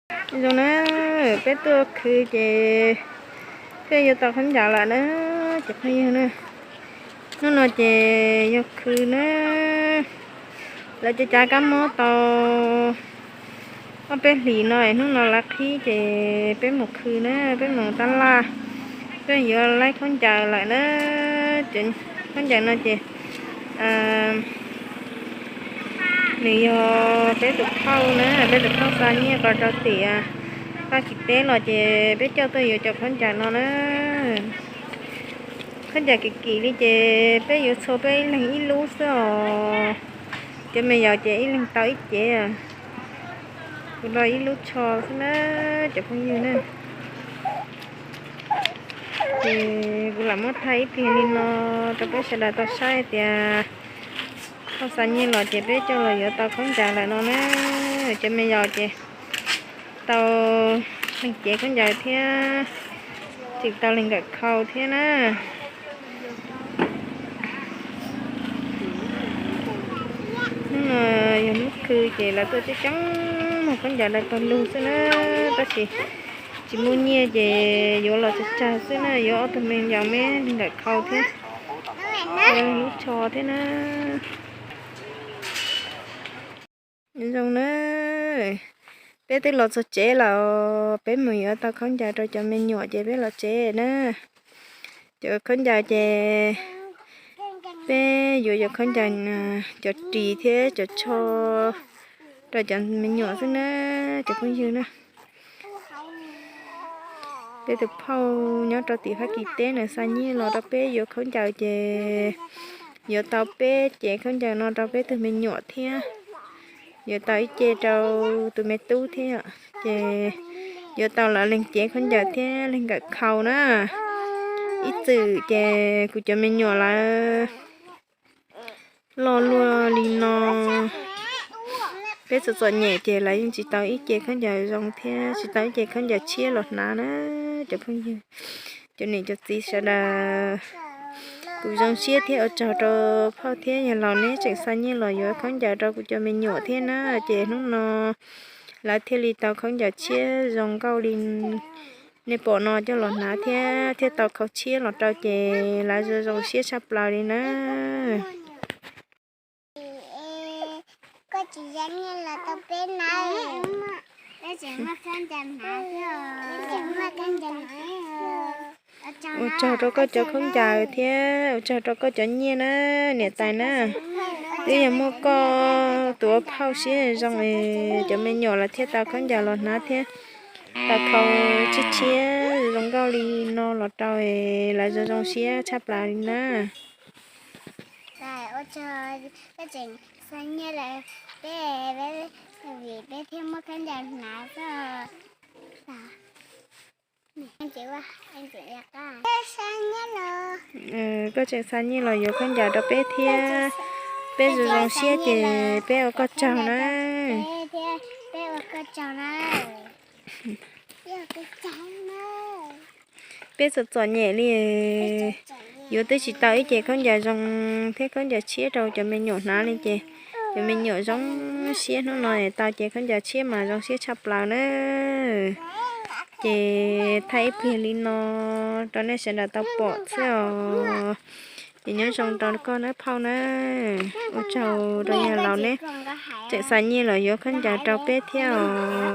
Zoo na, peb tuaj khw ces peb yuav tau khaub ncaws lawm na, cov phooj ywg na. Hnub no ces yog khw na, lawv cov cav kab mob tau ob peb hlis no, hnub no lawv qhib ces peb mus khw na, peb mus tab laj, peb yuav laib khaub ncaws lawm na. Khaub ncaws no ces nws yog peb tus phauj na, peb tus phauj xa nyiaj ko rau tim Fab Kis teb los ces peb coj tuaj yuav cov khaub ncaws no na. Khaub ncaws kim kim li ces peb yuav txhua peb ib leeg ib lub xwb os. Cov me yaus ces ib leeg tau ib cev, kuv tau ib lub tsho xwb na, cov phooj ywg na. Ces kuv lam muab thaij ib pliag li no rau peb sawv daws tau saib tias phauj xa nyiaj los ces peb coj los yuav tau khaub ncaws lawm no na. Cov me yaus ces tau leej cev khaub ncaws thiab, tseem tau leej nkawm khau thiab na. Hnub no yog hnub khw ces lawv tuaj coob coob muag khaub ncaws daws tog lug xwb na, tab sis tsis muaj nyiaj ces yuav los tsawg tsawg xwb na, yuav ob tug me yaus me leej nkawm khau thiab, lub tsho thiab na. Zoo na, peb twb los txog tsev lawm, peb mus yuav tau khaub ncaws rau cov me nyuam ces peb los tsev na. Cov khaub ncaws ces peb yuav cov khaub ncaws, cov ris thiab cov tsho rau cov me nyuam xwb na, cov phooj ywg na. Peb tus phauj nyob rau tim Fab Kis teb nws xa nyiaj los rau peb yuav khaub ncaws ces yuav tau peb cev khaub ncaws no rau peb tug me nyuam thiab, yuav tau ib ce rau tus me tub thiab, ces yuav tau lawv leej cev khaub ncaws thiab leej nkawm khau na. Ib txwm ces kuv cov me nyuam lawv loj luaj li no, peb txom txom nyem ces lawv yeej tsis tau ib ce khaub ncaws zoo thiab tsis tau ib ce khaub ncaws tshiab los hnav na, cov phooj ywg, cov niam cov txiv sawv daws. Kuv zoo siab thiab ua tsaug rau phauj thiab yawg laus neb tseem xa nyiaj los yuav khaub ncaws rau kuv cov me nyuam thiab na, ces hnub no lawv thiaj li tau khaub ncaws tshiab zoo nkauj li nej pom no coj los hnav thiab thiaj tau khau tshiab los rau ces lawv zoo zoo siab tshaj plaws li na. Koj tsis xa nyiaj los tau peb na. Ua tsaug rau koj cov khaub ncaws thiab ua tsaug rau koj cov nyiaj na, niam tais na. Twb yog muaj koj tus ua phauj siab zoo es cov me nyuam los thiaj tau khaub ncaws los hnav thiab tau khau tshiab tshiab zoo nkauj li no los rau es lawv zoo zoo siab tshaj plaws li na. Xa nyiaj lawm, peb, peb thiaj muaj khaub ncaws hnav xwb. Koj tseem xa nyiaj los yuav khaub ncaws rau peb thiab, peb zoo zoo siab ces peb ua koj tsaug na. Peb txom txom nyem li, yuav twb tsis tau ib ce khaub ncaws zoo thiab khaub ncaws tshiab rau cov me nyuam hnav li ces cov me nyuam zoo siab, hnub no tau ces khaub ncaws tshiab mas zoo siab tshaj plaws na. Ces thaij ib pliag li no rau nej sawv daws tau pom xwb os. Ces nyob zoo rau koj nawb phauj na. Ua tsaug rau yawg laus neb tseem xa nyiaj los yuav khaub ncaws rau peb thiab os.